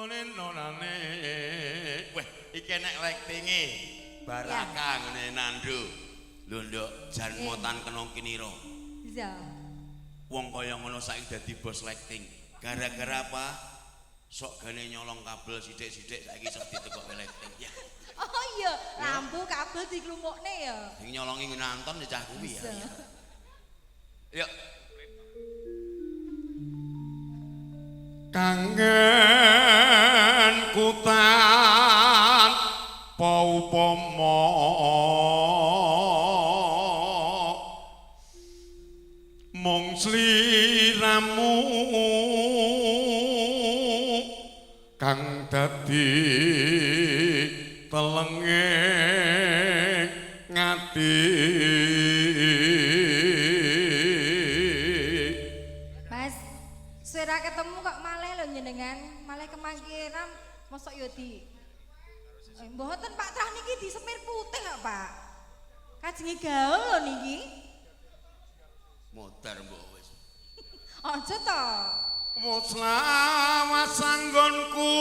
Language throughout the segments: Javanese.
Nonane. Weh, iki enek lightinge. Baraka ngene Nando. Lho nduk, jan motan kena kinira. Iya. Wong kaya ngono saiki dadi bos lighting. Gara-gara apa? Sok gane nyolong kabel sithik-sithik saiki iso ditekokke lighting. Ya. Oh iya, lampu kabel diklumukne ya. Sing nyolongi nonton ya cah kuwi ya. Yuk. Kangen kutan paupama mung sliramu kang dadi telenge ngati. Mas, suwe ra ketemu kok malih lho njenengan, malih kemangkiran mosok yo di mboten Pak Trah niki disemir putih kok, Pak. Kajenge gaul lho niki. Modar mbok wis. Aja to. Wis lawas anggonku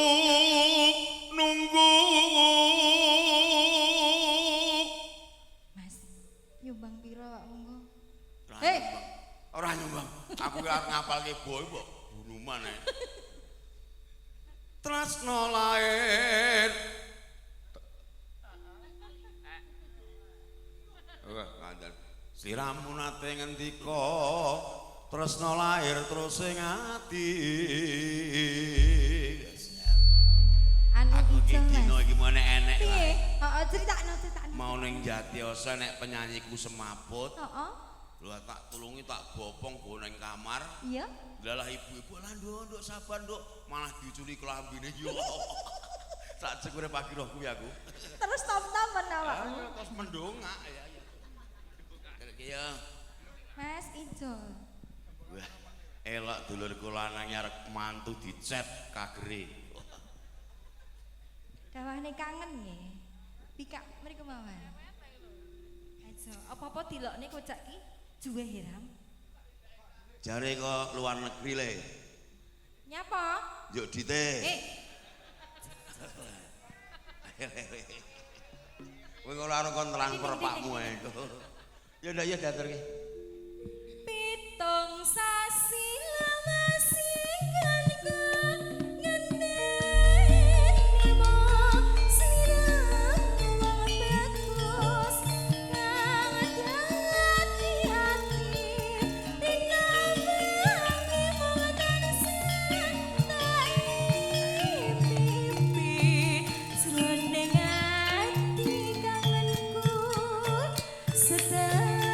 nunggu. Mas, nyumbang piro Pak monggo? Hei. Ora nyumbang. Aku ki arep ngapalke boy mbok bunuman ae. Tresno lair. Wah, kandhan. Sliramu nate ngendika tresno lahir terus ing ati. Anu Aku iki ijo, Mas. dina iki mau enek-enek Piye? wae. Heeh, critakno, critakno. Mau ning Jatiyoso nek penyanyiku semaput. Heeh. Lho tak tulungi tak bopong go ning kamar. Iya. Lah ibu-ibu lah nduk nduk sabar nduk malah diuculi klambine yo. Sak cekure pagi roh kuwi aku. Terus tom-tomen awakmu. Ayo terus mendongak ya ya. Ya. Mas ijo. Wah, elok dulurku lanang arep mantu dicet kagere. Dawane kangen nggih. Pikak mriku mawon. Aja, apa-apa dilokne kocak ki juwe hiram. Jare kok luar negeri le. Nyapa? Yuk dite. Eh, Kowe ora arep kon transfer pakmu ae. Ya ndak ya diaturke. 7 sasi lawase nggonku ngenteni sliramu wong bagus kang dadi ati dina wengi mung tansah tak impi jroning ati kangenku setengah.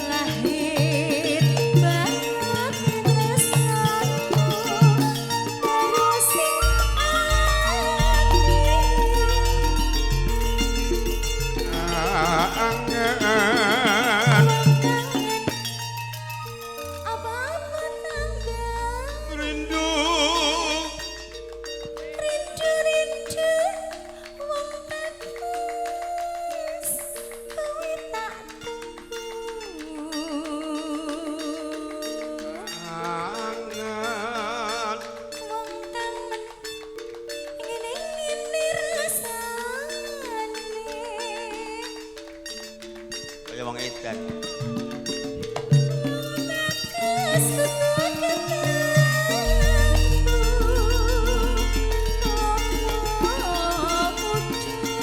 Lahir batin tresnaku terus ing ati. Angen. Wong kangen apa-apa tangga Rindu. Rindu-rindu wong bagus kowe tak tunggu. Angen. Wong kangen ngene-ngene rasane. Kaya wong edan. Bagus kudu ketemu. Apa muda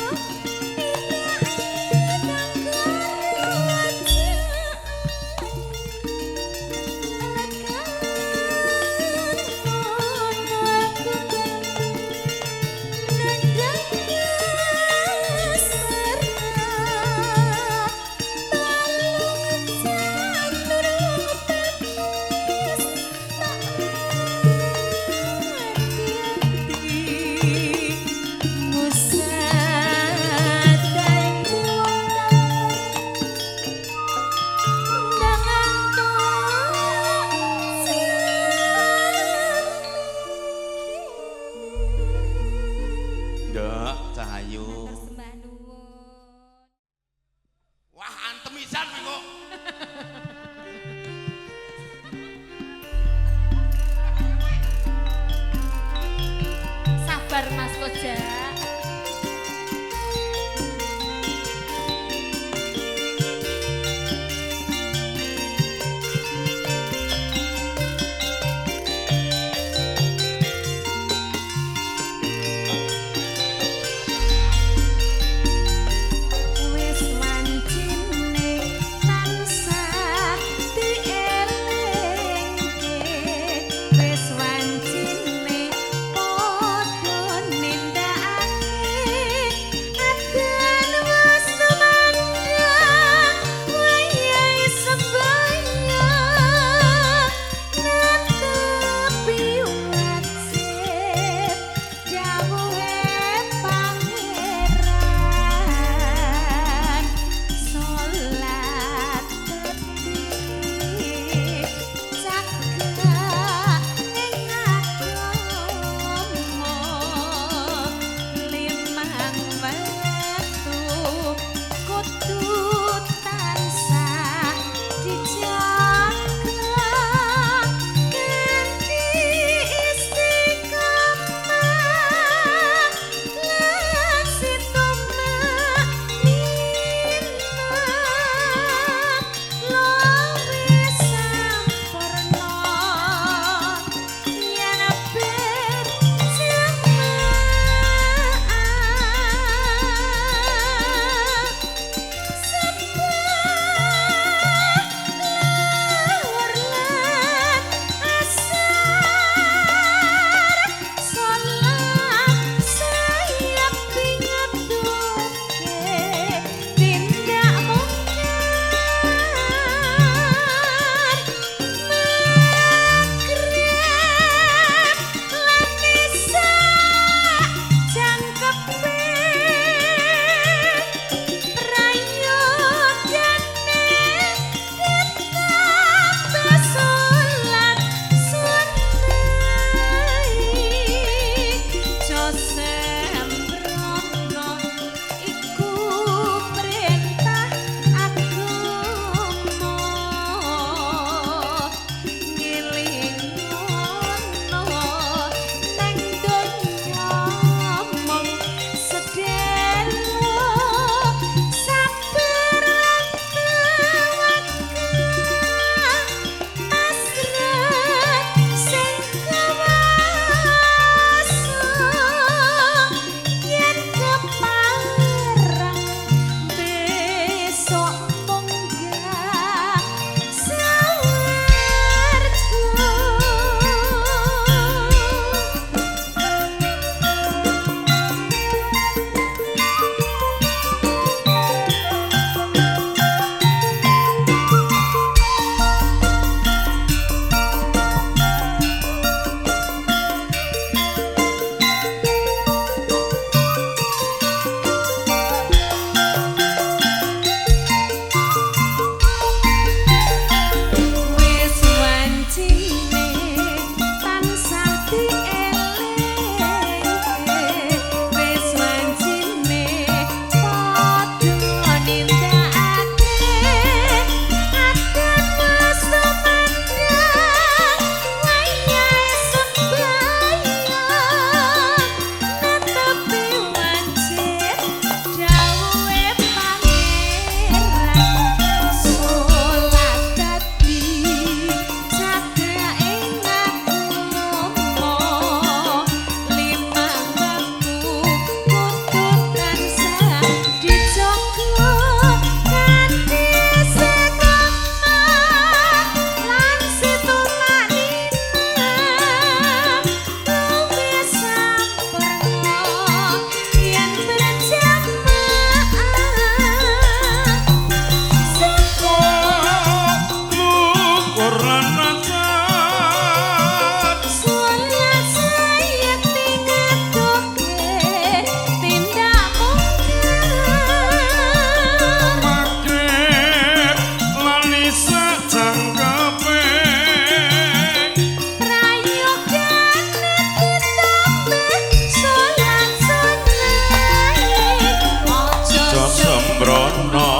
ana.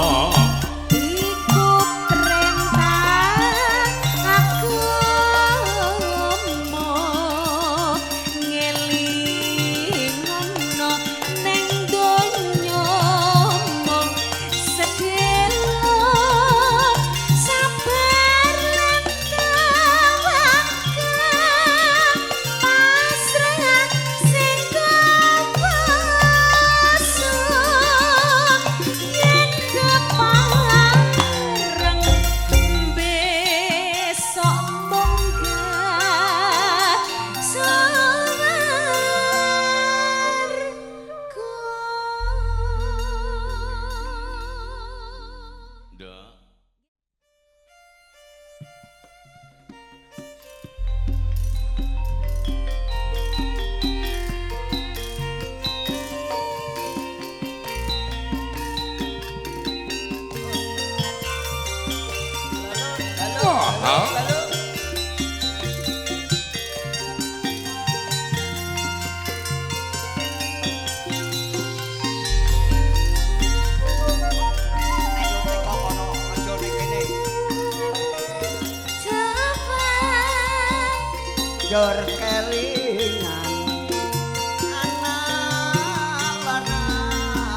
Iku perintah agama ngelingono neng donya mung sedelo sabar lan tawakal pasrah sing kuwasa yen kepareng besok munggah swarga. Nduk. Wah, Ayo teko kono, aja ning kene. Coba Jor kelingan anak lanang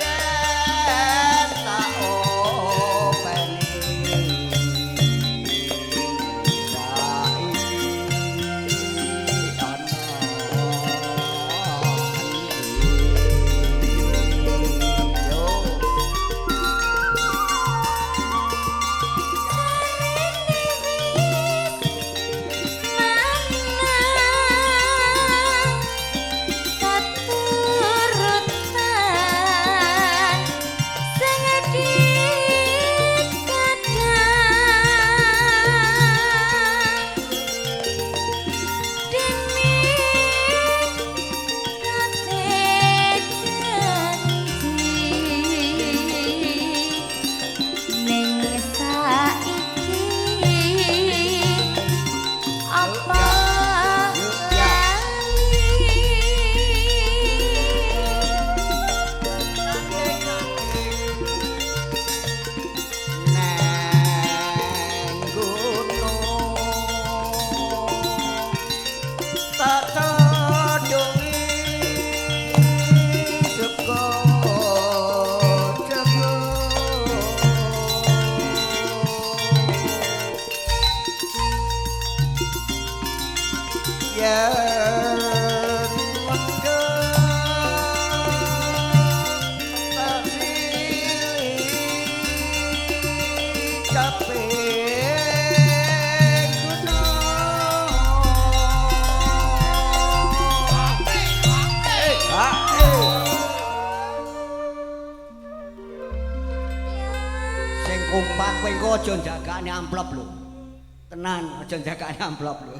biyen tak openi saiki ana yo. Katurutan sing dikadang demi kate janji ning saiki apa lali. Neng gunung tak tedungi sego jago yen mendem tak silih capek gunung. Sing kompak kowe engko aja njagakne amplop lho. Tenan aja njagakne amplop lho.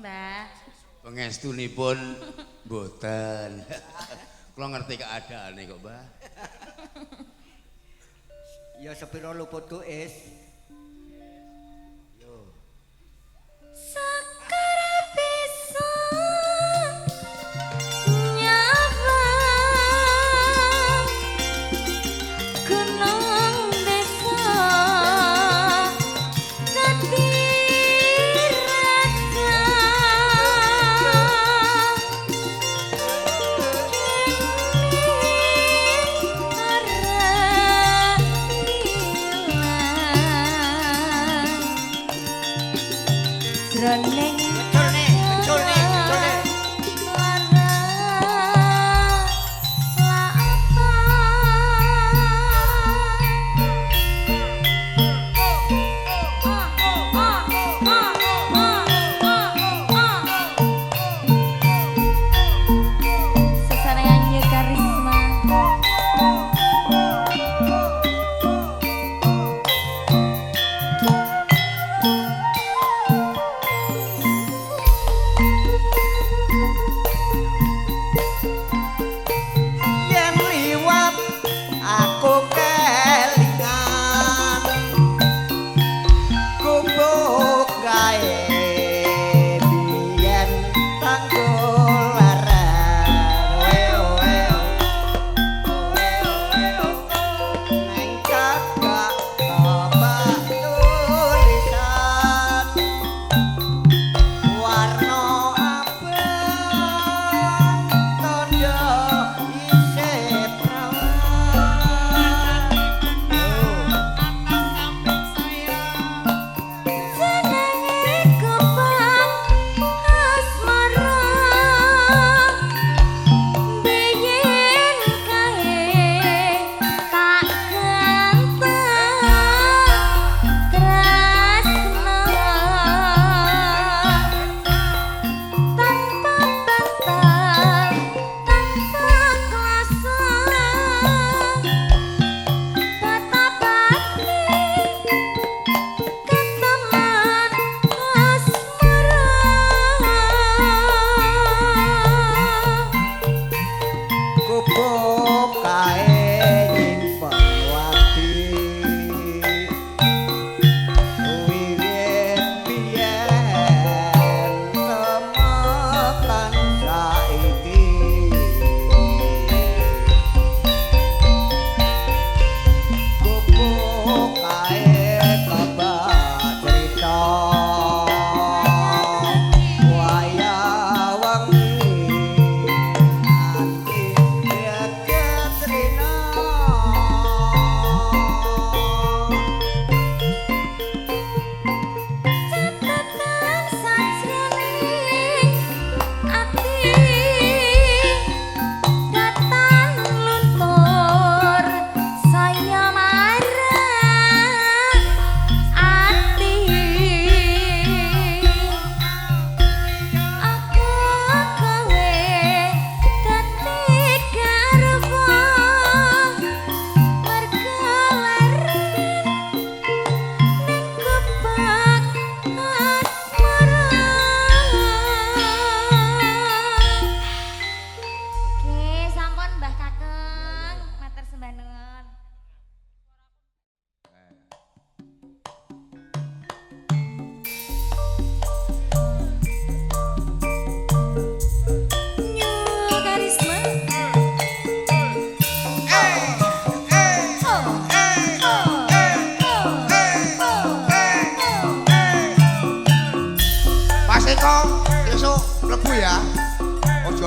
Mbak. Pengestunipun mboten. Kula ngerti keadaane kok, Mbah. Ya sepiro luputku is. Yo. Sekar bisa nyawang gunung desa dadi raja kene ora ilang.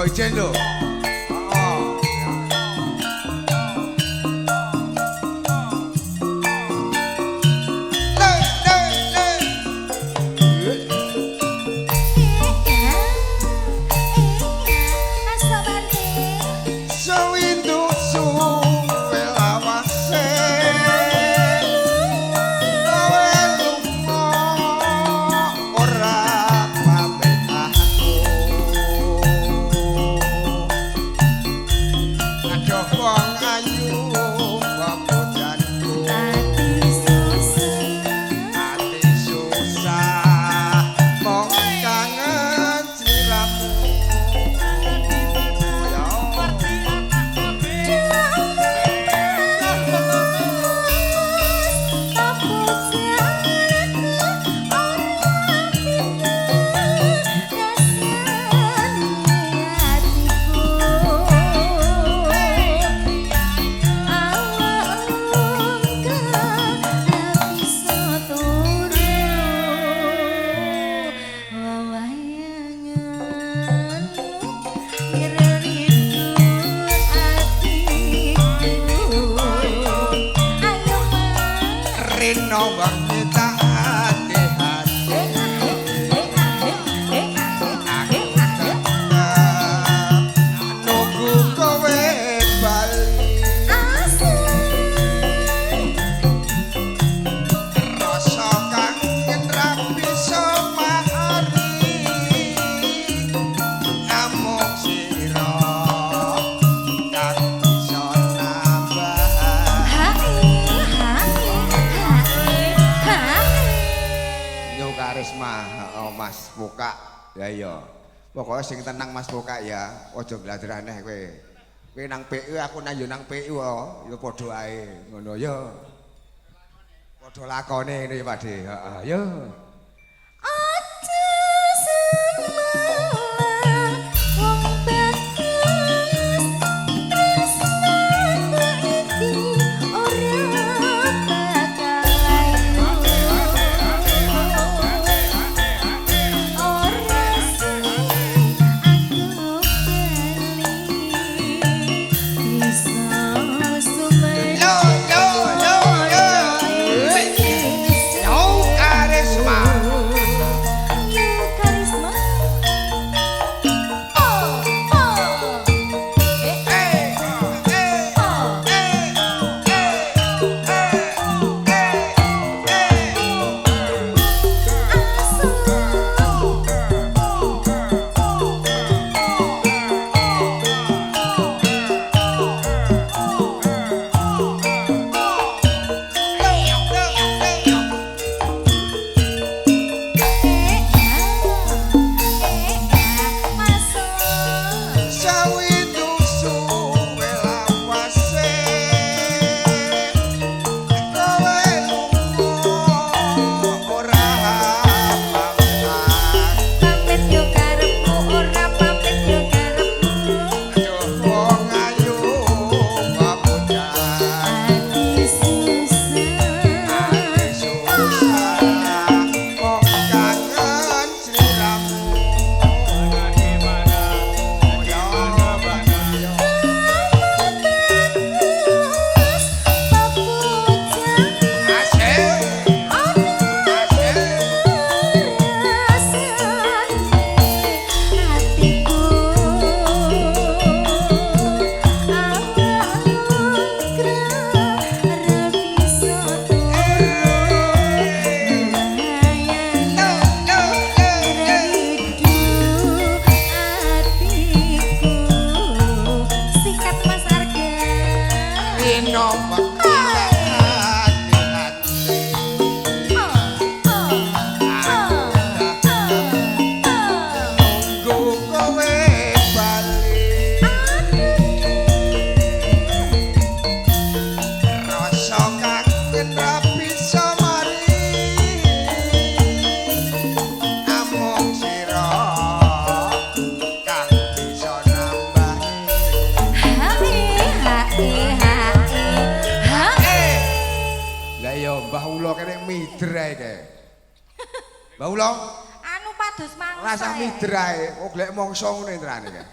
Yo ijen lho. Heeh. Le le le. Sewindu suwe lawase. Kowe lunga ora pamit aku. Aduh wong ayu pepujanku. Ati susah mung kangen sliramu. Ya. Rino wengi tak ati-ati. Aku tetep nunggu kowe bali. Rasa kangen ra bisa mari. Amung sira kang bisa nambah. Yo Karisma, oh, Mas Pokak. Ya iya. Pokoke sing tenang Mas Pokak ya, aja belajar aneh kowe. Kowe nang PU aku nang yo nang PU oh, ya padha ae ngono ya. Padha lakone ngene ya Pak De. Heeh, yo. Aja semalang wong bagus tresnaku iki ora bakal layu. Ora suwe aku bali bisa sumendi. Yo yo yo yo. Yo Karisma. Yo Karisma. Oh oh. Eh Eh eh oh. eh eh eh eh eh. Asu. Eh masuk. Sawindu suwe lawase. Kowe lunga ora pamit. Pamit yo karepmu ora pamit yo karepmu. Aduh wong ayu pepujan. Ati susah. Ati susah mung kangen sliramu. Yo yo. Bagus pepujan. Asik asik. Rasane atiku awak ora bisa turu No no no no. rindu atiku. Sikat Mas Arga. Rino wengi tak ati-ati. Oh oh oh oh oh. Nunggu kowe bali. Rasa kangen ra bisa mari. Amung sira kang bisa nambahi. Hae hae hae hae. Lah iya Mbah Ulo kene mider ae kae. Mbah Ulo Anu pados mangsa. rasah ya. mider ae. Oh glek mongso ngene entrane kae.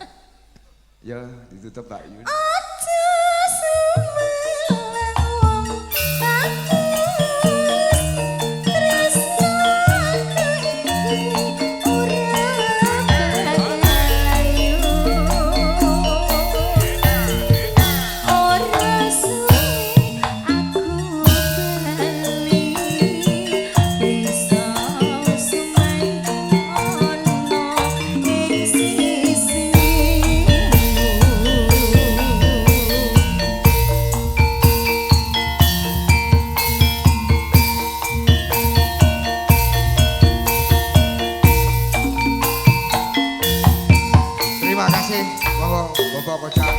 Ya, ditutup Mbak Yun. Aja sumelang wong bagus, tresnaku iki ora bakal layu. Ora suwe aku bali, bisa sumandhing ana ing sisimu. Terima kasih. Monggo Bapak Kocak.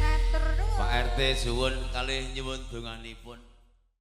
Matur nuwun. Pak RT suwun kalih nyuwun donganipun.